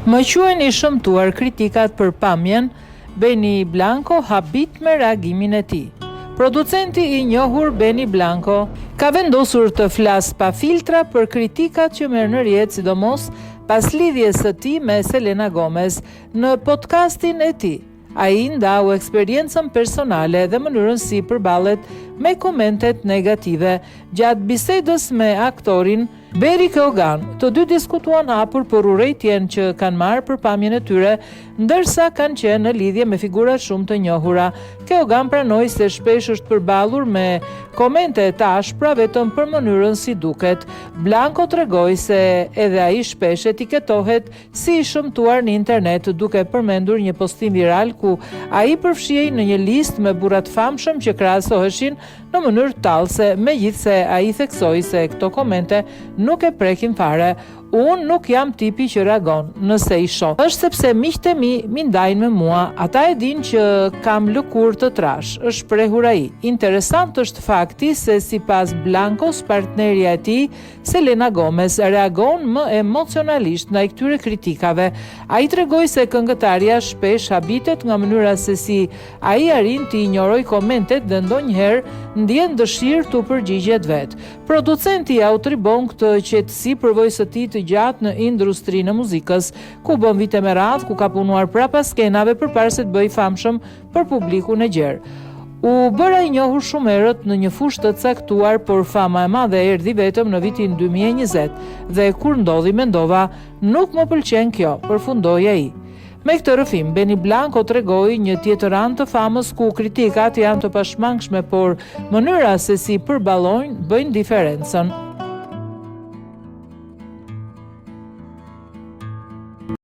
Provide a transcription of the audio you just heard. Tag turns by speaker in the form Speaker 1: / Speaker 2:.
Speaker 1: Më quajnë i shëmtuar kritikat për pamjen, Benny Blanco habit me reagimin e tij. Producenti i njohur Benny Blanco ka vendosur të flasë pa filtra për kritikat që merr në rrjet, sidomos pas lidhjes së tij me Selena Gomez në podcastin e tij. Ai ndau eksperiencën personale dhe mënyrën si përballet me komentet negative. Gjatë bisedës me aktorin Barry Keoghan, të dy diskutuan hapur për urrejtjen që kanë marrë për pamjen e tyre, ndërsa kanë qenë në lidhje me figura shumë të njohura. Keoghan pranoi se shpesh është përballur me komente të ashpra vetëm për mënyrën si duket. Blanco tregoi se edhe ai shpesh etiketohet si i shëmtuar në internet, duke përmendur një postim viral ku ai përfshihej në një listë me burra të famshëm që krahasoheshin në mënyrë tallëse, megjithëse ai theksoi se këto komente nuk e prekin fare. Unë nuk jam tipi që reagon, nëse i shoh. Është sepse miqtë e mi m'i ndajnë me mua, ata e dinë që kam lëkurë të trashë, është shprehur ai. Interesant është fakti se sipas Blancos, partnerja e tij, Selena Gomez reagon më emocionalisht ndaj këtyre kritikave. Ai tregoi se këngëtarja shpesh habitet nga mënyra se si ai arrin t'i injorojë komentet dhe ndonjëherë ndjen dëshirë t'u përgjigjet vetë. Producenti ia atribuon këtë qetësi përvojës së tij të gjatë në industrinë e muzikës, ku bën vite me radhë ku ka punuar prapa skenave përpara se të bëhej i famshëm për publikun e gjerë. U bëra i njohur shumë herët në një fushë të caktuar, por fama e madhe erdhi vetëm në vitin 2020 dhe kur ndodhi mendova, nuk më pëlqen kjo, përfundoi ai. Me këtë rrëfim, Benny Blanco tregoi një tjetër anë të famës ku kritikat janë të pashmangshme, por mënyra se si përballojnë bëjnë diferencën.